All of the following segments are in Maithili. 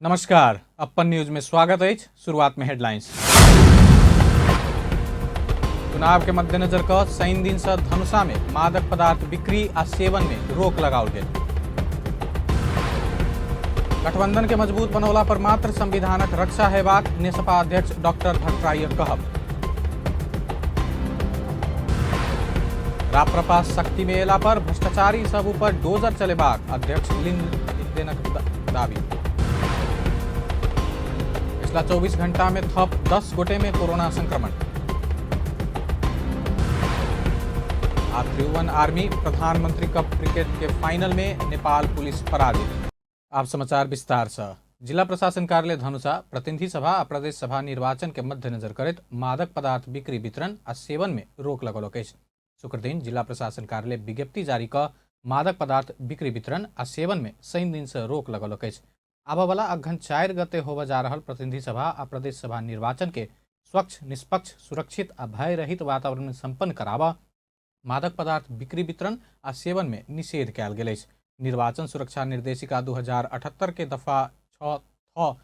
नमस्कार, अपन न्यूज में स्वागत है। शुरुआत में हेडलाइंस। चुनाव के मद्देनजर क शनि दिन से धनुषा में मादक पदार्थ बिक्री आ सेवन में रोक लगाओल गेल। गठबंधन के मजबूत बनौला पर मात्र संविधानक रक्षा हेबाक नेसपा अध्यक्ष डॉक्टर भट्टराईक कहब। राप्रपा शक्ति में एला पर भ्रष्टाचारी सब ऊपर डोजर चलेबाक अध्यक्ष लिंगदेनक दावी। पिछला 24 घंटा में थप 10 गोटे में कोरोना संक्रमण। आ त्रिभुवन आर्मी प्रधानमंत्री कप क्रिकेट के फाइनल में नेपाल पुलिस पराजित। आप समाचार विस्तार से। जिला प्रशासन कार्यालय धनुषा प्रतिनिधि सभा आ प्रदेश सभा निर्वाचन के मद्देनजर करैत मादक पदार्थ बिक्री वितरण आ सेवन में रोक लगौलक अछि। शुक्रदिन जिला प्रशासन कार्यालय विज्ञप्ति जारी क मादक पदार्थ बिक्री वितरण आ सेवन में शनि दिन से रोक लगौलक अछि। आबयवला अघन 4 गते होबय जा रहल प्रतिनिधि सभा आ प्रदेश सभा निर्वाचन के स्वच्छ, निष्पक्ष, सुरक्षित आ भय रहित वातावरण में संपन्न कराबऽ मादक पदार्थ बिक्री वितरण आ सेवन में निषेध कयल गेल अछि। निर्वाचन सुरक्षा निर्देशिका 2078 के दफा 6 थ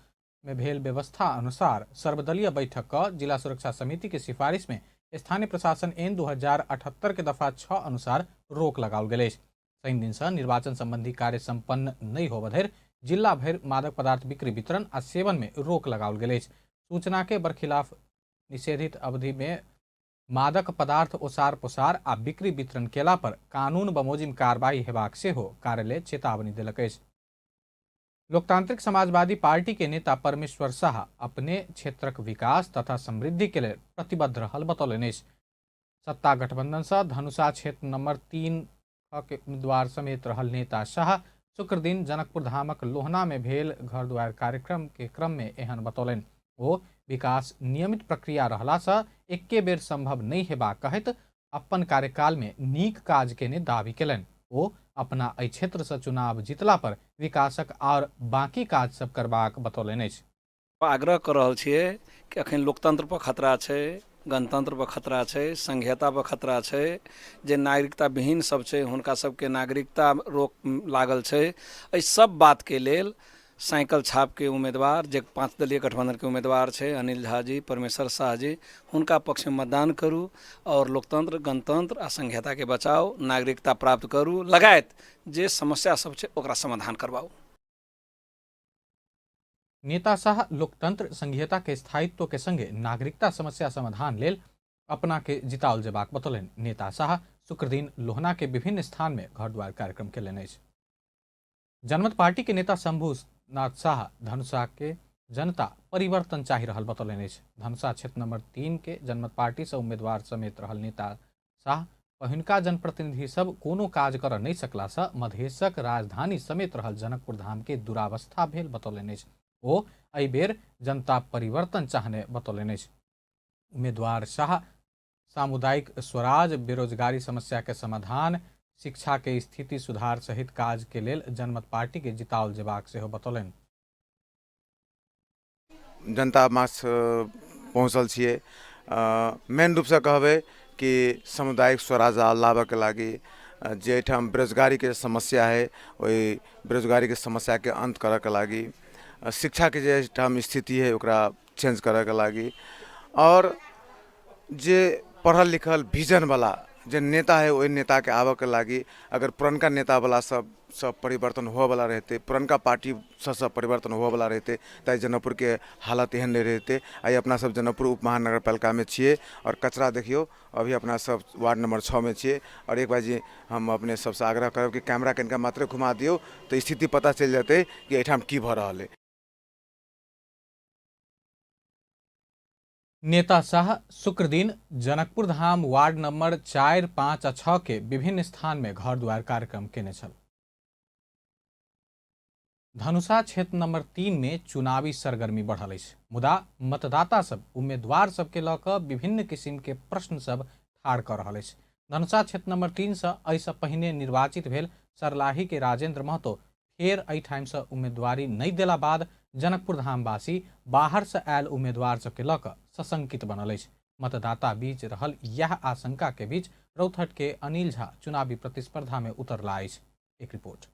में भेल व्यवस्था अनुसार सर्वदलीय बैठक क जिला सुरक्षा समिति के सिफारिश में स्थानीय प्रशासन एन 2078 के दफा 6 अनुसार रोक लगाओल गेल अछि। शनि दिन से निर्वाचन संबंधी कार्य संपन्न नहीं होबय धरि जिला भरि मादक पदार्थ बिक्री वितरण आ सेवन में रोक लगाओल गेल अछि। सूचना के बरखिलाफ निषेधित अवधि में मादक पदार्थ ओसार पोसार आ बिक्री वितरण केला पर कानून बमोजिम कार्रवाई हेबाक सेहो कार्यालय चेतावनी देलक अछि। लोकतांत्रिक समाजवादी पार्टी के नेता परमेश्वर शाह अपने क्षेत्रक विकास तथा समृद्धि के लेल प्रतिबद्ध रहल बतौलनि अछि। सत्ता गठबंधन से धनुषा क्षेत्र नंबर 3 के उम्मीदवार समेत रहल नेता शाह शुक्रदिन जनकपुर धामक लोहना में भेल घर द्वार कार्यक्रम के क्रम में एहन बतौलनि। ओ विकास नियमित प्रक्रिया रहला से एके बेर संभव नहीं हेबाक कहैत अपन कार्यकाल में नीक काज केने दावी केलनि। ओ अपना एहि क्षेत्र से चुनाव जीतला पर विकासक और बाकी काज सब करबाक बतौलनि अछि। आग्रह कर रहल छियै कि अखन लोकतंत्र पर खतरा छै, गणतंत्र पर खतरा छै, संघीयता पर खतरा छै, जे नागरिकता विहीन सब छै हुनका सबके नागरिकता रोक लागल छै। एहि सब बातके लेल साइकिल छापके उम्मीदवार जे 5 दलीय गठबंधनके उम्मीदवार छै अनिल झा जी, परमेश्वर शाह जी, हुनका पक्षमे मतदान करू और लोकतंत्र, गणतंत्र आ संघीयताके बचाउ, नागरिकता प्राप्त करू, लगायत जे समस्या सब छै ओकरा समाधान करवाउ। नेता शाह लोकतंत्र संघीयता के स्थायित्व के संगे नागरिकता समस्या समाधान लेल अपना के जिताओल जेबाक बतौलनि। नेता शाह शुक्रदिन लोहना के विभिन्न स्थान में घर द्वार कार्यक्रम केलनि अछि। जनमत पार्टी के नेता शंभू नाथ शाह धनुषा के जनता परिवर्तन चाहि रहल बतौलनि अछि। धनुषा क्षेत्र नंबर 3 के जनमत पार्टी से उम्मीदवार समेत रहल नेता शाह पहिनका जनप्रतिनिधि सब कोनो काज कर नहीं सकला से मधेशक राजधानी समेत रहल जनकपुर धाम के दुरावस्था भेल बतौलनि अछि। ओ एहि बेर जनता परिवर्तन चाहने बतौलनि अछि। उम्मीदवार शाह सामुदायिक स्वराज, बेरोजगारी समस्या के समाधान, शिक्षा के स्थिति सुधार सहित काज के लेल जनमत पार्टी के जिताओल जेबाक सेहो बतौलनि। जनता मास पहुँचल छियै। मेन रूपसँ कहबै कि सामुदायिक स्वराज लाबऽके लागि जे एहिठाम बेरोजगारीके समस्या हइ ओहि बेरोजगारीके समस्याके अन्त करऽके लागि, शिक्षाके जे एहिठाम स्थिति हइ ओकरा चेंज करऽके लागि, आओर जे पढ़ल लिखल विजनवला जे नेता है ओहि नेताके आबऽके लागि अगर पुरनका नेतावला सब सब परिवर्तन होवऽवला रहितै, पुरनका पार्टी सबसँ परिवर्तन होवऽवला रहितै तऽ आइ जनकपुरके हालत एहन नहि रहितै। आइ अपना सब जनकपुर उप महानगरपालिकामे छियै आओर कचरा देखियौ अभी अपना सब वार्ड नंबर 6 में छियै। आओर एक बार जी हम अपने सबसँ आग्रह करब कि कैमरा कनिका मात्रे घुमा दियौ तऽ स्थिति पता चलि जेतै कि एहिठाम की भऽ रहल है। नेता शाह शुक्रदिन जनकपुर धाम वार्ड नंबर 4, 5 आ 6 के विभिन्न स्थान में घर द्वार कार्यक्रम केने छल। धनुषा क्षेत्र नंबर 3 में चुनावी सरगर्मी बढ़ल अछि, मुदा मतदाता सब उम्मीदवार सबके लऽ कऽ विभिन्न किसिम के प्रश्न सब ठाढ़ कऽ रहल अछि। धनुषा क्षेत्र नंबर 3 से एहिसँ पहिने निर्वाचित भेल सरलाही के राजेंद्र महतो फेर एहिठाम से उम्मीदवारी नहीं देला बाद जनकपुर धामवासी बाहर से आयल उम्मीदवार सबके लऽ कऽ सशंकित बनल अछि। मतदाता बीच रहल यह आशंका के बीच रौतहट के अनिल झा चुनावी प्रतिस्पर्धा में उतरला अछि। एक रिपोर्ट।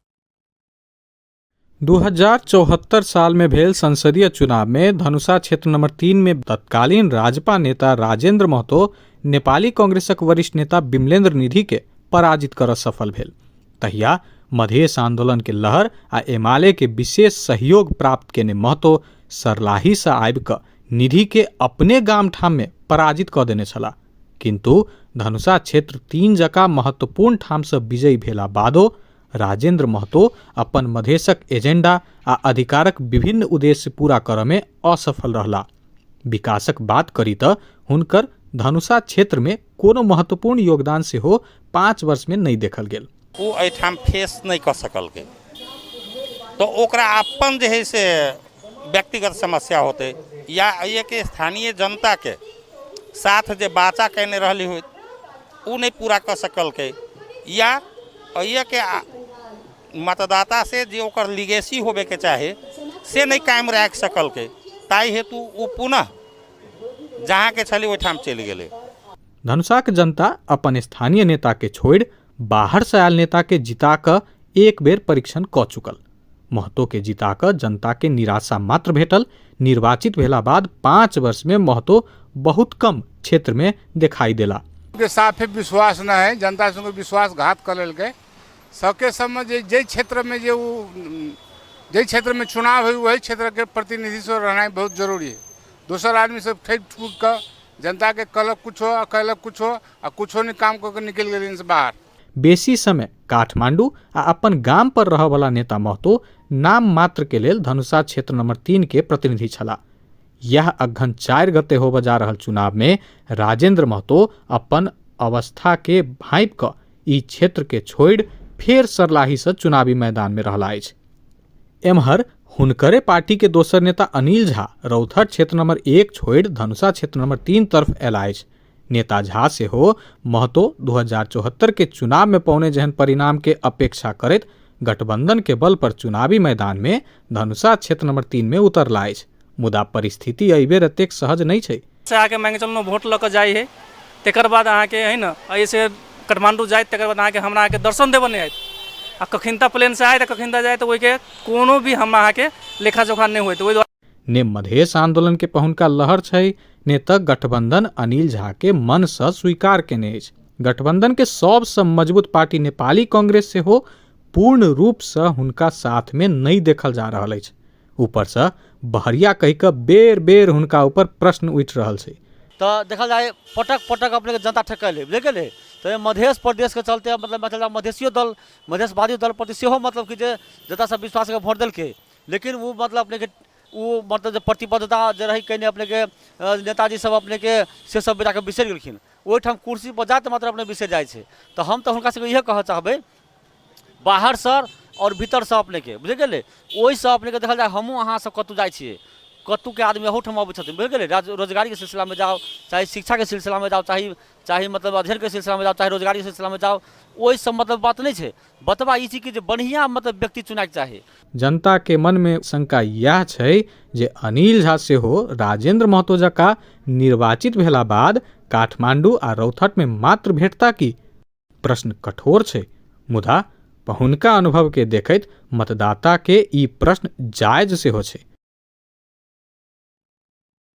2074 साल में भेल संसदीय चुनाव में धनुषा क्षेत्र नंबर 3 में तत्कालीन राजपा नेता राजेंद्र महतो नेपाली कांग्रेसक वरिष्ठ नेता बिमलेंद्र निधि के पराजित कर सफल भेल। तहिया मधेश आंदोलन के लहर आ एमाले के विशेष सहयोग प्राप्त केने महतो सरलाही से आबि कऽ निधि के अपने गाम ठाम में पराजित कऽ देने छलाह। किंतु धनुषा क्षेत्र 3 जकाँ महत्वपूर्ण ठाम से विजयी भेला बादो राजेंद्र महतो अपन मधेशक एजेंडा आ अधिकारक विभिन्न उद्देश्य पूरा करऽ में असफल रहला। विकासक बात करी तऽ हुनकर धनुषा क्षेत्र में कोनो महत्वपूर्ण योगदान सेहो 5 वर्ष में नहीं देखल गेल। ओ एहिठाम फेस नहि कऽ सकलकै तऽ ओकरा अपन जे है से व्यक्तिगत समस्या होतै या एहिके स्थानीय जनताके साथ जे वाचा कयने रहली होइत ओ नहि पूरा कऽ सकलकै या एहिके मतदाता से जे ओकर लिगेसी होबेके चाही से नहि कायम राखि सकलकै, ताहि हेतु ओ पुनः जहाँके छलै ओहिठाम चलि गेलै। धनुषाक जनता अपन स्थानीय नेता के छोड़ि बाहर से आयल नेता के जिता कऽ एक बेर परीक्षण कऽ चुकल। महतो के जिता कऽ जनता के निराशा मात्र भेटल। निर्वाचित भेला बाद 5 वर्ष में महतो बहुत कम क्षेत्र में दिखाई देला। के साफे विश्वास न है, जनता से विश्वासघात कर लेलकै। सबके समझ जे क्षेत्र में जे वो जे क्षेत्र में चुनाव है वही क्षेत्र के प्रतिनिधि से रहना बहुत जरूरी है। दोसर आदमी सब ठेक ठूक कर जनता के कहलक कुछो आ कहलक कुछो आ कुछो नहीं काम करके निकल गेल से बाहर। बेसी समय काठमांडू आ अपन गाम पर रहऽवला नेता महतो नाम मात्र के लेल धनुषा क्षेत्र नंबर 3 के प्रतिनिधि छलाह। यह अघन 4 गते होबय जा रहल चुनाव में राजेंद्र महतो अपन अवस्था के भाँपि कऽ ई क्षेत्र के छोड़ि फेर सरलाही से चुनावी मैदान में रहला अछि। एम्हर हुनकरे पार्टी के दोसर नेता अनिल झा रौथर क्षेत्र नंबर 1 छोड़ि धनुषा क्षेत्र नंबर 3 तरफ अयला अछि। नेता झा सेहो महतो 2074 के चुनाव में पौने जेहन परिणाम के अपेक्षा करैत गठबंधन के बल पर चुनावी मैदान में धनुषा क्षेत्र नंबर 3 में उतरला अछि। मुदा परिस्थिति एहि बेर एतेक सहज नहीं छै। से आके मानि कऽ चलू वोट लऽ कऽ जाइ है, तकर बाद अहाँके है ने एहिसँ काठमांडू जाइत, तकर बाद अहाँके हमरा अहाँके दर्शन देबऽ नहि आयत आ कखिनता प्लेनसँ आयत आ कखिनता जायत, ओहिके कोनो भी हमरा अहाँके लेखा जोखा नहि होइत। ओहि ने मधेश आंदोलन के पहुनका लहर छै ने तऽ गठबंधन अनिल झा के मन से स्वीकार केने अछि। गठबंधन के सबसँ मजबूत पार्टी नेपाली कांग्रेस सेहो पूर्ण रूप से हुनका साथ में नहीं देखल जा रहल अछि। ऊपर से बहरिया कहि कऽ बेर बेर हुनका ऊपर प्रश्न उठि रहल छै। तऽ देखल जाय पटक पटक अपने के जनता ठकल बुझि गेलै। तऽ मधेश प्रदेशके चलते मतलब मधेशियो दल मधेशवादी दल प्रति सेहो मतलब कि जे जनता सब विश्वासके वोट देलकै, लेकिन ओ मतलब अपनेके ओ मतलब जे प्रतिबद्धता जे रहै कयने अपनेके नेताजी सब अपनेके से सब जाकऽ बिसरि गेलखिन। ओहिठाम कुर्सी पर जात मात्र अपने बिसरि जाइ छै। तऽ हम तऽ हुनका सबके इएह कहऽ चाहबै बाहरसँ आओर भीतरसँ अपनेके बुझि गेलै। ओहिसँ अपनेके देखल जाय हमहूँ अहाँ सब कतहु जाइ छियै, कतहुके आदमी अहूठाम अबै छथिन बुझि गेलै। रोजगारीके सिलसिलामे जाउ, चाहे शिक्षाके सिलसिलामे जाउ, चाहे चाहे मतलब अध्ययनके सिलसिलामे जाउ, चाहे रोजगारीके सिलसिलामे जाउ, ओहिसँ मतलब बात नहि छै। बतबा ई छै कि जे बढ़िआँ मतलब व्यक्ति चुनैके चाही। जनता के मन में शंका यह छै जे अनिल झा सेहो राजेंद्र महतो जकाँ निर्वाचित भेला बाद काठमांडू आ रौथट में मात्र भेटता की? प्रश्न कठोर छै, मुदा हुनका अनुभव के देखैत मतदाता के ई प्रश्न जायज सेहो छै।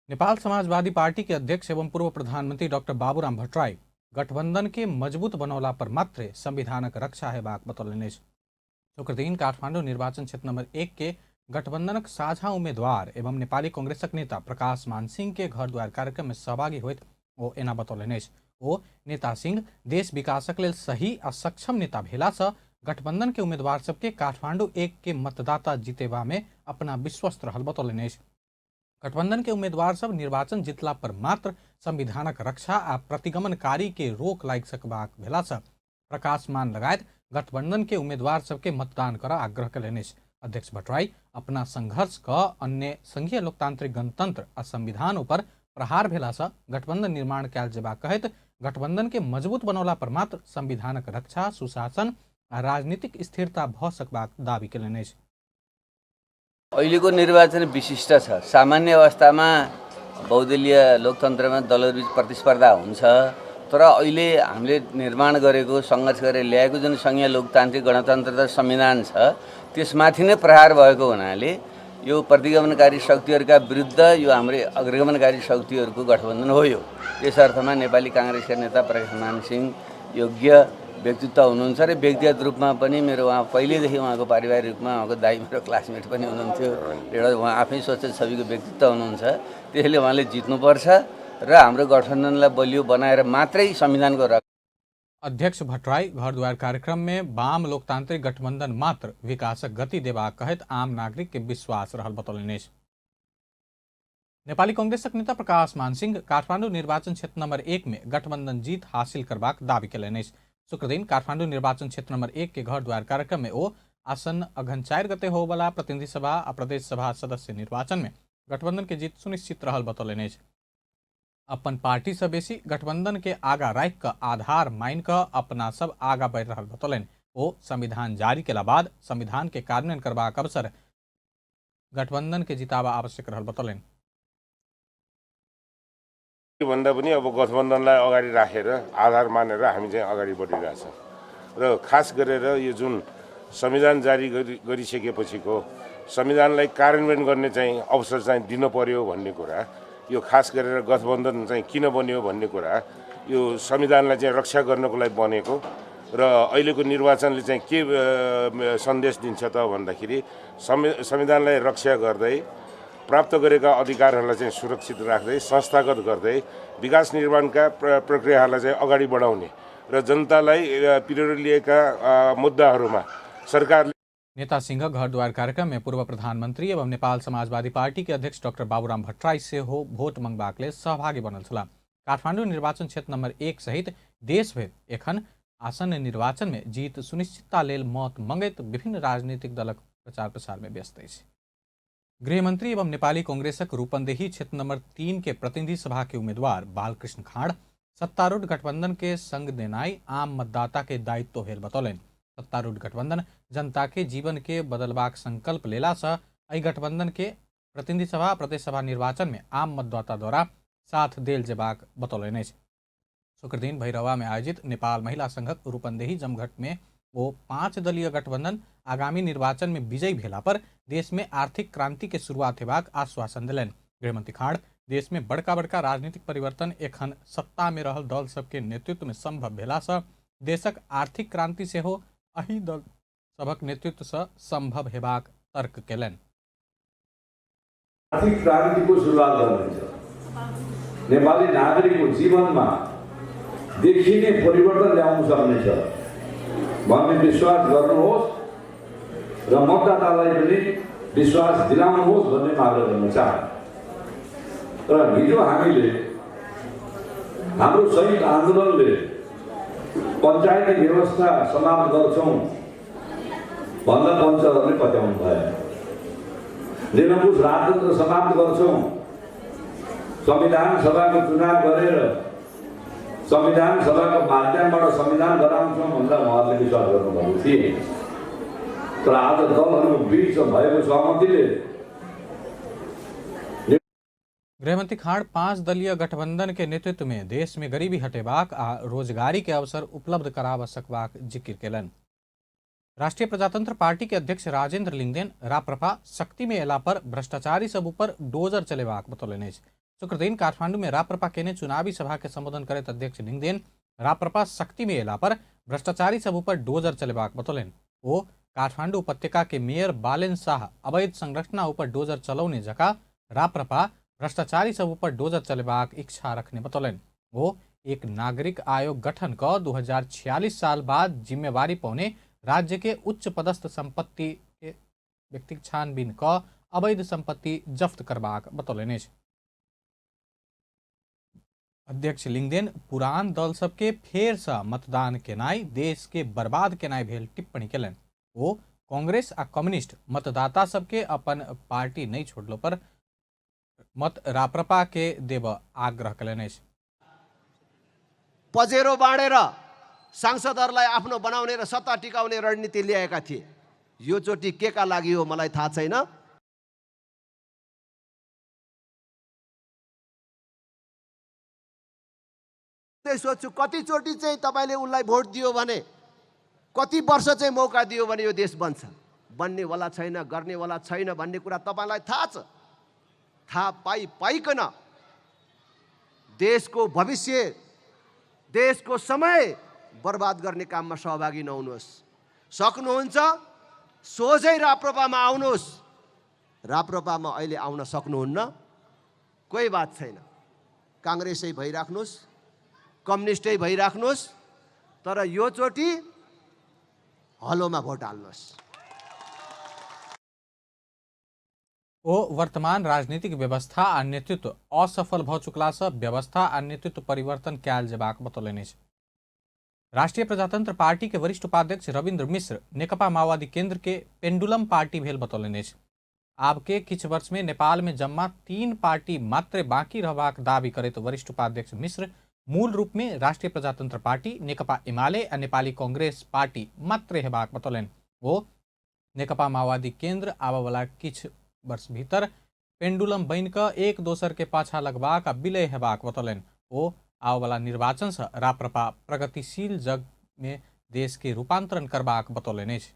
नेपाल समाजवादी पार्टी के अध्यक्ष एवं पूर्व प्रधानमंत्री डॉक्टर बाबूराम भट्टराई गठबंधन के मजबूत बनौला पर मात्र संविधानक रक्षा हेबाक बतौलनि अछि। शुक्रदिन काठमांडू निर्वाचन क्षेत्र नंबर 1 के गठबंधनक साझा उम्मीदवार एवं नेपाली कांग्रेसक नेता प्रकाश मान सिंह के घर द्वार कार्यक्रम में सहभागी होइत ओ एना बतौलनि अछि। ओ नेता सिंह देश विकासक लेल सही आ सक्षम नेता भेला से गठबंधन के उम्मीदवार सबके काठमांडू 1 के मतदाता जीतेबा में अपना विश्वस्त रहल बतौलनि अछि। गठबंधन के उम्मीदवार सब निर्वाचन जीतला पर मात्र संविधानक रक्षा आ प्रतिगमनकारी के रोक लागि सकबाक भेला से प्रकाश मान लगायत गठबंधन के उम्मीदवार सबके मतदान कर आग्रह कयलनि अछि। अध्यक्ष भट्टराई अपना संघर्ष क अन्य संघीय लोकतांत्रिक गणतंत्र आ संविधान ऊपर प्रहार भेला से गठबंधन निर्माण कयल जेबाक कहैत गठबंधन के मजबूत बनौला पर मात्र संविधानक रक्षा, सुशासन आ राजनीतिक स्थिरता भऽ सकबाक दावी कयलनि अछि। अहिलेको निर्वाचन विशिष्ट छ। सामान्य अवस्थामा बहुदलीय लोकतन्त्रमा दलहरूबीच प्रतिस्पर्धा हुन्छ, तर अहिले हामीले निर्माण गरेको, सङ्घर्ष गरेर ल्याएको जुन सङ्घीय लोकतान्त्रिक गणतन्त्र र संविधान छ त्यसमाथि नै प्रहार भएको हुनाले यो प्रतिगमनकारी शक्तिहरूका विरुद्ध यो हाम्रो अग्रगमनकारी शक्तिहरूको गठबन्धन हो। यो त्यस अर्थमा नेपाली काङ्ग्रेसका नेता प्रकाश मानसिंह योग्य व्यक्तित्व हुनुहुन्छ र व्यक्तिगत रूपमा पनि मेरो उहाँ पहिल्यैदेखि उहाँको पारिवारिक रूपमा उहाँको दाइ मेरो क्लासमेट पनि हुनुहुन्थ्यो। एउटा उहाँ आफै स्वच्छ छविको व्यक्तित्व हुनुहुन्छ, त्यसैले उहाँले जित्नुपर्छ र हाम्रो गठबन्धनलाई बलियो बनाएर मात्रै संविधानको रक्षा। अध्यक्ष भट्टराई घरद्वार कार्यक्रम में वाम लोकतांत्रिक गठबंधन मात्र विकासक गति देबाक कहैत आम नागरिक के विश्वास रहल बतौलनि अछि। नेपाली कांग्रेसक नेता प्रकाश मानसिंह काठमाडौँ निर्वाचन क्षेत्र नंबर 1 में गठबंधन जीत हासिल करबाक दावी केलनि अछि। शुक्रदिन काठमाडौँ निर्वाचन क्षेत्र नंबर 1 के घरद्वार कार्यक्रम में ओ आसन्न अघन 4 गते होबला प्रतिनिधि सभा आ प्रदेश सभा सदस्य निर्वाचन में गठबंधन के जीत सुनिश्चित रहल बतौलनि अछि। अपन पार्टी से बेसी गठबंधन के आगा राखि कऽ आधार मानि कऽ अपना सब आगा बढ़ि रहल बतौलनि। ओ संविधान जारी केला बाद संविधान के कार्यान्वयन करबाक अवसर गठबंधन के जिताबा आवश्यक रहल बतौलनि। भन्दा पनि अब गठबन्धनलाई अगाडि राखेर आधार मानेर हामी चाहिँ अगाडि बढिरहेछौँ र खास गरेर यो जुन संविधान जारी गरिसकेपछिको संविधानलाई कार्यान्वयन गर्ने चाहिँ अवसर चाहिँ दिनु पर्यो भन्ने कुरा, यो खास गरेर गठबन्धन चाहिँ किन बन्यो भन्ने कुरा, यो संविधानलाई चाहिँ रक्षा गर्नको लागि बनेको र अहिलेको निर्वाचनले चाहिँ के सन्देश दिन्छ त भन्दाखेरि संविधानलाई रक्षा गर्दै प्राप्त गरेका अधिकारहरूलाई चाहिँ सुरक्षित राख्दै संस्थागत गर्दै विकास निर्माणका प्रक्रियाहरूलाई चाहिँ अगाडि बढाउने र जनतालाई पिरोले लिएका मुद्दाहरूमा सरकारले। नेता सिंह घरद्वार कार्यक्रम में पूर्व प्रधानमंत्री एवं नेपाल समाजवादी पार्टी के अध्यक्ष डॉक्टर बाबूराम भट्टराई सेहो भोट मंगबाक लेल सहभागी बनल छलाह। काठमाडौँ निर्वाचन क्षेत्र नंबर 1 सहित देशभरि एखन आसन्न निर्वाचन में जीत सुनिश्चितता लेल मत मंगैत विभिन्न राजनीतिक दलक प्रचार प्रसार में व्यस्त अछि। गृहमंत्री एवं नेपाली कांग्रेसक रूपन्देही क्षेत्र नंबर 3 के प्रतिनिधि सभा के उम्मीदवार बालकृष्ण खाँड सत्तारूढ़ गठबंधन के संग देनाई आम मतदाता के दायित्व भेल बतौलनि। सत्तारूढ़ गठबंधन जनता के जीवन के बदलबाक संकल्प लेला से एहि गठबंधन के प्रतिनिधि सभा प्रदेश सभा निर्वाचन में आम मतदाता द्वारा साथ देल जेबाक बतौलनि अछि। शुक्रदिन भैरवा में आयोजित नेपाल महिला संघक रूपन्देही जमघट में ओ 5 दलीय गठबंधन आगामी निर्वाचन में विजयी भेला पर देश में आर्थिक क्रांति के शुरुआत हेबाक आश्वासन देलनि। गृहमंत्री खाँड देश में बड़का बड़का राजनीतिक परिवर्तन एखन सत्ता में रहल दल सबके नेतृत्व में संभव भेला से देशक आर्थिक क्रांति सेहो एहि दल सभक नेतृत्व से संभव हेबाक तर्क केलनि। आर्थिक क्रान्तिको सुरुवात गर्नेछ, नेपाली नागरिकको जीवनमा देखिने परिवर्तन ल्याउन सक्नेछ भन्ने विश्वास गर्नुहोस् र मतदातालाई पनि विश्वास दिलाउनुहोस् भन्ने आग्रह गर्न चाहन्छु। र हिजो हामीले हाम्रो संयुक्त आन्दोलनले पञ्चायती व्यवस्था समाप्त गर्छौँ भन्दा पञ्चहरूले पत्याउनु भएन। निरङ्कुश राजतन्त्र समाप्त गर्छौँ, संविधान सभाको चुनाव गरेर संविधान सभाको माध्यमबाट संविधान बनाउँछौँ भन्दा उहाँहरूले विश्वास गर्नुभएको थिए। तर आज दलहरूको बिच भएको सहमतिले गृहमंत्री खाँड 5 दलीय गठबंधन के नेतृत्व में देश में गरीबी हटेबाक आ रोजगारी के अवसर उपलब्ध कराब सकबाक जिक्र केलनि। राष्ट्रीय प्रजातंत्र पार्टी के अध्यक्ष राजेंद्र लिंगदेन राप्रपा शक्ति में एला पर भ्रष्टाचारी सब ऊपर डोजर चलेबाक बतौलनि अछि। शुक्रदिन काठमांडू में राप्रपा केने चुनावी सभा के संबोधन करैत अध्यक्ष लिंगदेन राप्रपा शक्ति में एला पर भ्रष्टाचारी सब ऊपर डोजर चलेबाक बतौलनि। ओ काठमांडू उपत्यका के मेयर बालेन शाह अवैध संरचना ऊपर डोजर चलौने जकाँ राप्रपा भ्रष्टाचारी सब ऊपर डोजर चलेबाक इच्छा रखने बतौलनि। वो एक नागरिक आयोग गठन क 2046 साल बाद जिम्मेवारी पौने राज्य के उच्च पदस्थ संपत्ति के व्यक्तिक छानबीन क अवैध संपत्ति जब्त करबाक बतौलनि अछि। अध्यक्ष लिंगदेन पुरान दल सबके फेर से मतदान केनाइ देश के बर्बाद केनाइ भेल टिप्पणी केलनि। ओ कांग्रेस आ कम्युनिस्ट मतदाता सबके अपन पार्टी नहि छोड़लो पर मत राप्रपा के देब आग्रह केलनि अछि। पजेरो बाँडेर सांसदहरूलाई आफ्नो बनाउने र सत्ता टिकाउने रणनीति ल्याएका थिए। यो चोटि के का लागि हो मलाई थाहा छैन। सोध्छु, कतिचोटि चाहिँ तपाईँले उसलाई भोट दियो भने, कति वर्ष चाहिँ मौका दियो भने यो देश बन्छ? बन्नेवाला छैन, गर्नेवाला छैन भन्ने कुरा तपाईँलाई थाहा छ। थाहा पाइ पाइकन देशको भविष्य, देशको समय बर्बाद गर्ने काममा सहभागी नहुनुहोस्। सक्नुहुन्छ सोझै राप्रपामा आउनुहोस्। राप्रपामा अहिले आउन सक्नुहुन्न, कोही बात छैन, काङ्ग्रेसै भइराख्नुहोस्, कम्युनिस्टै भइराख्नुहोस्, तर यो चोटि हलोमा भोट हाल्नुहोस्। ओ वर्तमान राजनीतिक व्यवस्था आ नेतृत्व असफल भ चुकला से व्यवस्था आ नेतृत्व परिवर्तन कयल जेबाक बतौलनि अछि। राष्ट्रिय प्रजातंत्र पार्टी के वरिष्ठ उपाध्यक्ष रविन्द्र मिश्र नेकपा माओवादी केंद्र के पेंडुलम पार्टी भेल बतौलनि अछि। आब के किछु वर्ष में नेपाल में जम्मा 3 पार्टी मात्र बाकी रहबाक दावी करैत वरिष्ठ उपाध्यक्ष मिश्र मूल रूप में राष्ट्रिय प्रजातंत्र पार्टी, नेकपा एमाले आ नेपाली कांग्रेस पार्टी मात्र हेबाक बतौलनि। ओ नेकपा माओवादी केंद्र आबयवला किछु वर्ष भीतर पेंडुलम बनि कऽ एक दोसर के पाछा लगबाक आ विलय हेबाक बतौलनि। ओ आबयवला निर्वाचन से राप्रपा प्रगतिशील जग में देश के रूपांतरण करबाक बतौलनि अछि।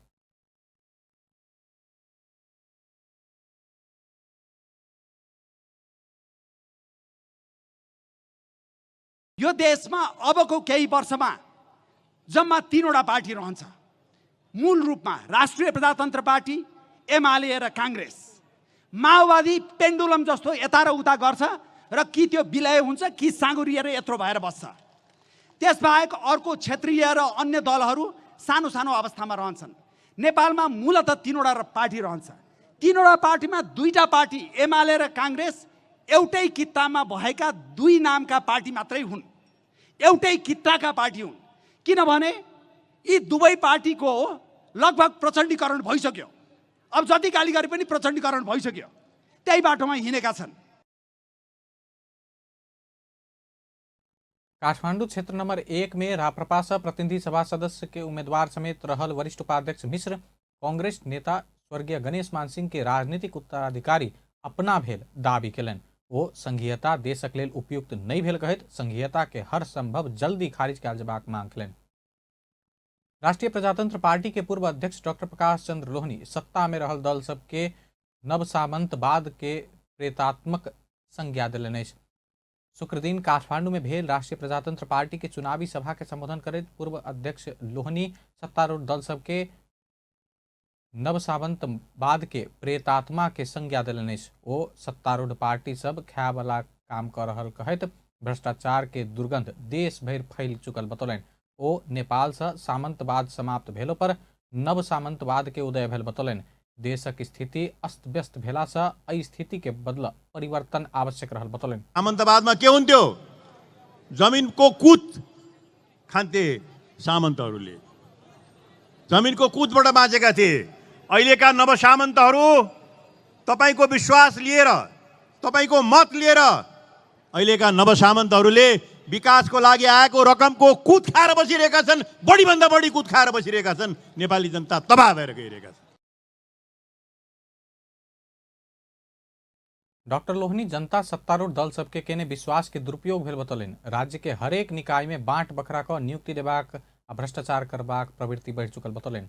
यो देशमा अबको केही वर्षमा जम्मा 3वटा पार्टी रहन्छ। मूल रूपमा राष्ट्रिय प्रजातन्त्र पार्टी, एमाले र काङ्ग्रेस। माओवादी पेन्डुलम जस्तो यता र उता गर्छ र कि त्यो विलय हुन्छ कि साँगुरिएर यत्रो भएर बस्छ। त्यसबाहेक अर्को क्षेत्रीय र अन्य दलहरू सानो सानो अवस्थामा रहन्छन्। नेपालमा मूलत 3वटा पार्टी रहन्छ। 3वटा पार्टीमा 2टा पार्टी एमाले र काङ्ग्रेस एउटै कित्तामा भएका 2 नामका पार्टी मात्रै हुन्, एउटै कित्ताका पार्टी हुन्। किनभने यी दुवै पार्टीको लगभग प्रचण्डीकरण भइसक्यो। अब जति गाली गरे पनि प्रचण्डीकरण भइसक्यो, त्यही बाटोमा हिँडेका छन्। काठमांडू क्षेत्र नंबर 1 में राप्रपा से प्रतिनिधि सभा सदस्य के उम्मीदवार समेत रहल वरिष्ठ उपाध्यक्ष मिश्र कांग्रेस नेता स्वर्गीय गणेश मान सिंह के राजनीतिक उत्तराधिकारी अपना भेल दावी केलनि। ओ संघीयता देशक लेल उपयुक्त नहि भेल कहैत संघीयता के हर संभव जल्दी खारिज कयल जेबाक मांग केलनि। राष्ट्रिय प्रजातंत्र पार्टी के पूर्व अध्यक्ष डॉक्टर प्रकाश चंद्र लोहनी सत्ता में रहल दल सबके नव सामंतवाद के प्रेतात्मक संज्ञा देलनि अछि। शुक्रदिन काठमांडू में भेल राष्ट्रीय प्रजातंत्र पार्टी के चुनावी सभा के संबोधन करैत पूर्व अध्यक्ष लोहनी सत्तारूढ़ दल सबके नव सामंतवाद के प्रेतात्मा के संज्ञा देलनि अछि। ओ सत्तारूढ़ पार्टी सब खायवला काम कर रहल कहैत भ्रष्टाचार के दुर्गंध देश भरि फैल चुकल बतौलनि। ओ नेपाल से सामंतवाद समाप्त भेलो पर नव सामंतवाद के उदय भेल बतौलनि। देशक स्थिति अस्त व्यस्त भेला से एहि स्थिति के बदला परिवर्तन आवश्यक रहल बतौलनि। सामन्तवादमा के हुन्थ्यो? जमिनको कुत खान्थे सामन्तहरूले, जमिनको कुतबाट बाँचेका थिए। अहिलेका नवसामन्तहरू तपाईँको विश्वास लिएर, तपाईँको मत लिएर अहिलेका नवसामन्तहरूले विकासको लागि आएको रकमको कुत खाएर बसिरहेका छन्, बढीभन्दा बढी कुत खाएर बसिरहेका छन्। नेपाली जनता तबाह भएर गइरहेका छन्। डॉक्टर लोहनी जनता सत्तारूढ़ दल सबके केने विश्वास के दुरुपयोग भेल बतौलनि। राज्य के हरेक निकाय में बाँट बखरा क नियुक्ति देबाक आ भ्रष्टाचार करबाक प्रवृत्ति बढ़ि चुकल बतौलनि।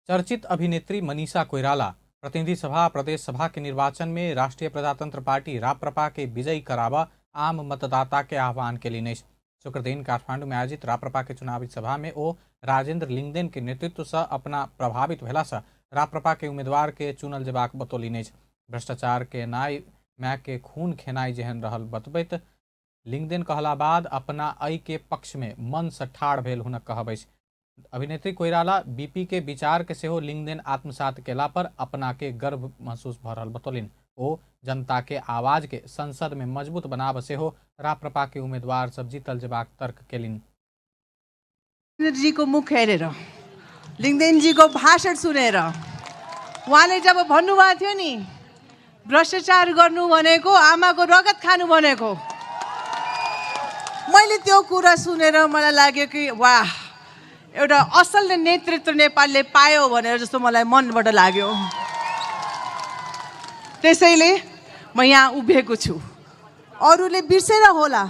चर्चित अभिनेत्री मनीषा कोइराला प्रतिनिधि सभा प्रदेश सभा के निर्वाचन में राष्ट्रीय प्रजातंत्र पार्टी राप्रपा के विजयी कराबा आम मतदाता के आह्वान केलनि अछि। शुक्रदिन काठमांडू में आयोजित राप्रपा के चुनावी सभा में ओ राजेंद्र लिंगदेन के नेतृत्व से अपना प्रभावित भेला से राप्रपा के उम्मीदवार के चुनल जेबाक बतौलनि अछि। भ्रष्टाचार के नाई my के खून खेनाई जेहन रहल बतबैत लिंगदेन कहला बाद अपना एहि के पक्ष में मन से ठाढ़ भेल हुनक कहब अछि। अभिनेत्री कोइराला बीपी के विचार के सेहो लिंगदेन आत्मसात केला पर अपना के गर्व महसूस भ रहल बतौलनि। ओ जनता के आवाज के संसद में मजबूत बनाब सेहो राप्रपा के उम्मीदवार सब जीतल जेबाक तर्क केलनि। जीको मुख हेरेर, लिङ्गदेनजीको भाषण सुनेर उहाँले जब भन्नुभएको थियो नि भ्रष्टाचार गर्नु भनेको आमाको रगत खानु भनेको, मैले त्यो कुरा सुनेर मलाई लाग्यो कि वाह, एउटा असल नेतृत्व नेपालले पायो भनेर जस्तो मलाई मनबाट लाग्यो। त्यसैले म यहाँ उभिएको छु। अरूले बिर्सेर होला,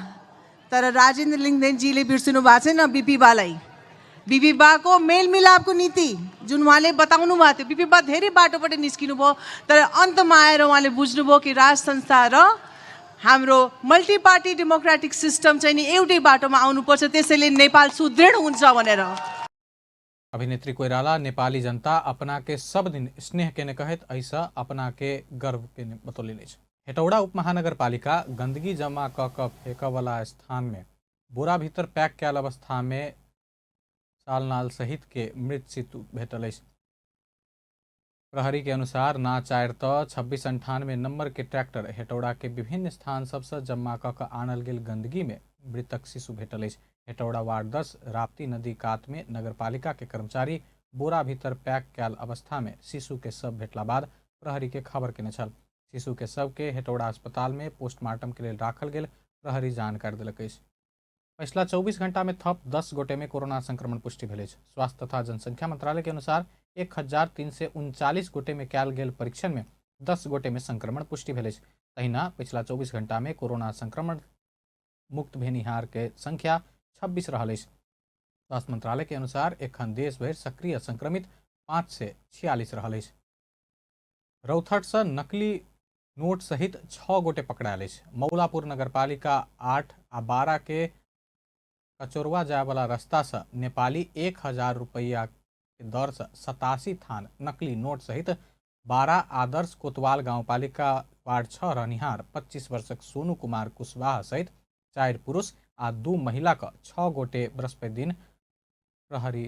तर राजेन्द्र लिङ्गदेनजीले बिर्सिनु भएको छैन बिपी बालाई। बिपी बाको मेलमिलापको नीति जुन उहाँले बताउनु भएको थियो, बिपी बा धेरै बाटोबाट निस्किनु भयो, तर अन्तमा आएर उहाँले बुझ्नुभयो कि राज संस्था र हाम्रो मल्टी पार्टी डेमोक्रेटिक सिस्टम चाहिँ नि एउटै बाटोमा आउनुपर्छ, त्यसैले नेपाल सुदृढ हुन्छ भनेर। अभिनेत्री कोइराला नेपाली जनता अपना के सब दिन स्नेह केने कहैत ऐसा अपना के गर्व के बतौलनि अछि। हेटौड़ा उपमहानगरपालिका गंदगी जमा क क फेंकवला स्थान में बोरा भीतर पैक कयल अवस्था में सालनाल सहित के मृत शिशु भेटल अछि। प्रहरी के अनुसार ना 4 त 2698 नंबर के ट्रैक्टर हेटौड़ा के विभिन्न स्थान सबसँ जमा क क आनल गेल गंदगी में मृतक शिशु भेटल अछि। हेटौड़ा वार्ड 10 राप्ती नदी कात में नगरपालिका के कर्मचारी बोरा भीतर पैक कयल अवस्था में शिशु के शव भेटला बाद प्रहरी के खबर केने छल। शिशु के शव के हेटौड़ा अस्पताल में पोस्टमार्टम के लेल राखल गेल प्रहरी जानकारी देलक अछि। पछिला 24 घंटा में थप 10 गोटे में कोरोना संक्रमण पुष्टि भेल अछि। स्वास्थ्य तथा जनसंख्या मंत्रालय के अनुसार 1339 गोटे में कयल गेल परीक्षण में 10 गोटे में संक्रमण पुष्टि भेल अछि। तहिना पछिला 24 घंटा में कोरोना संक्रमण मुक्त भेनिहार के संख्या 26 रहल अछि। स्वास्थ्य मंत्रालय के अनुसार एखन देश भरि सक्रिय संक्रमित 546 रहल अछि। रौथट से नकली नोट सहित 6 गोटे पकड़ायल अछि। मौलापुर नगरपालिका 8 आ 12 के कचोरवा जायवाला रास्ता से नेपाली 1000 रुपया के दर से 87 थान नकली नोट सहित 12 आदर्श कोतवाल गांवपालिका वार्ड 6 रहनिहार 25 वर्षक सोनू कुमार कुशवाहा सहित 4 पुरुष आ 2 महिला के 6 गोटे बृहस्पति दिन प्रहरी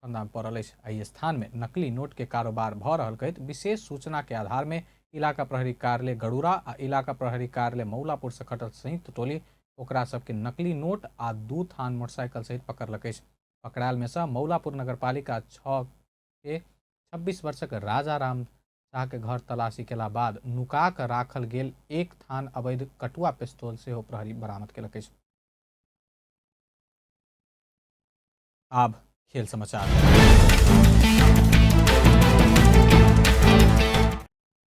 फंदा में पड़ल अछि। एहि स्थान में नकली नोट के कारोबार भऽ रहल कहैत विशेष सूचना के आधार में इलाका प्रहरी कार्यालय गड़ूरा आ इलाका प्रहरी कार्यालय मौलापुर से खटल संयुक्त टोली ओकरा सबके नकली नोट आ 2 थान मोटरसाइकिल सहित पकड़लक अछि। पकड़ायल में से मौलापुर नगरपालिका 6 के 26 वर्षक राजा राम शाह के घर तलाशी केला बाद नुका कऽ राखल गेल 1 थान अवैध कटुआ पिस्तौल सेहो प्रहरी बरामद केलक अछि। आब खेल समाचार।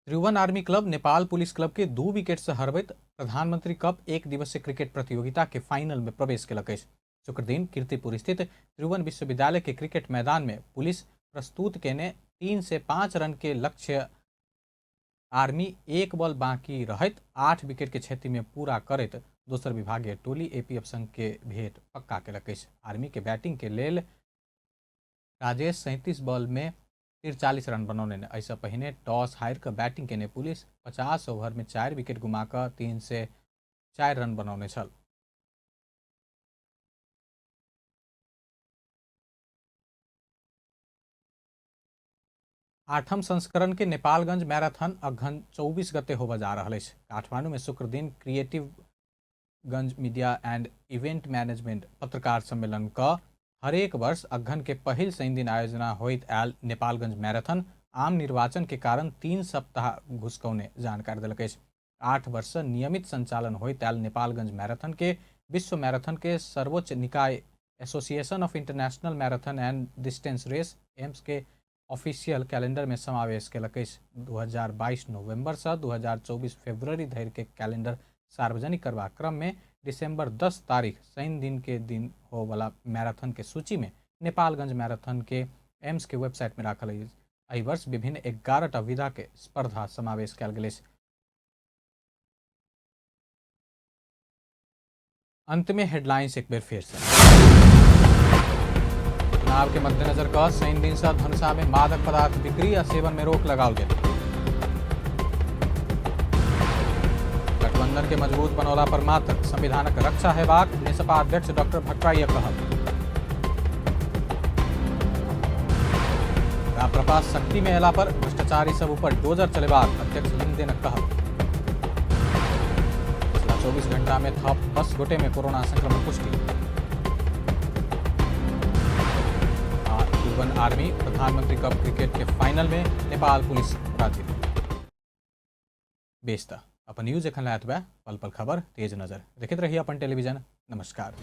Tribhuvan army club Nepal police club के 2 विकेट से हरबैत प्रधानमंत्री कप 1 दिवसीय क्रिकेट प्रतियोगिता के फाइनल में प्रवेश केलक अछि। शुक्रदिन कीर्तिपुर स्थित त्रिभुवन विश्वविद्यालय के क्रिकेट मैदान में पुलिस प्रस्तुत केने 3 से 5 रन के लक्ष्य आर्मी 1 बॉल बाकी रहैत 8 विकेट के क्षति में पूरा करैत दोसर विभागीय टोली एपीएफ संघ के भेंट पक्का केलक अछि। आर्मी के बैटिंग के लेल राजेश 37 बॉल में 43 रन बनौने। एहिसँ पहिने टॉस हारि कऽ बैटिंग केने पुलिस 50 ओवर में 4 विकेट गुमा कऽ 3 से 4 रन बनौने छल। आठम संस्करण के नेपालगंज मैराथन अघन 24 गते होबय जा रहल अछि। काठमांडू में शुक्र दिन creative Ganj media and event management पत्रकार सम्मेलन क हरेक वर्ष अघन के पहिल शनि दिन आयोजना होइत आयल नेपालगंज मैराथन आम निर्वाचन के कारण 3 सप्ताह घुसकौने जानकारी देलक अछि। 8 वर्ष से नियमित संचालन होइत आयल नेपालगंज मैराथन के विश्व मैराथन के सर्वोच्च निकाय association of international marathon and distance race AIMS के ऑफिशियल कैलेंडर में समावेश केलक अछि। 2022 नवंबर से 2024 फरवरी धरि के कैलेंडर सार्वजनिक करबाक क्रम में दिसंबर 10 तारीख शनि दिन के दिन होवला मैराथन के सूची में नेपालगंज मैराथन के एम्स के वेबसाइट में राखल अछि। एहि वर्ष विभिन्न 11टा विधा के स्पर्धा समावेश कयल गेल अछि। अंत में हेडलाइंस एक बेर फिर से। चुनाव के मद्देनजर क शनि दिन से धनुषा में मादक पदार्थ बिक्री आ सेवन में रोक लगाओल गेल। गठबंधन के मजबूत बनौला पर मात्र संविधानक रक्षा हेबाक नेसपा अध्यक्ष डॉक्टर भट्टराई कहब। राप्रपा शक्ति में अयला पर भ्रष्टाचारी सब ऊपर डोजर चलेबाक अध्यक्ष लिंगदेनक कहब। पिछला 24 घंटा में थप 10 गोटे में कोरोना संक्रमण पुष्टि। त्रिभुवन आर्मी प्रधानमंत्री कप क्रिकेट के फाइनल में नेपाल पुलिस पराजित। बेस त अपन न्यूज एखन एतबे। पल पल खबर तेज नजर देखैत रहिए अपन टेलीविजन। नमस्कार।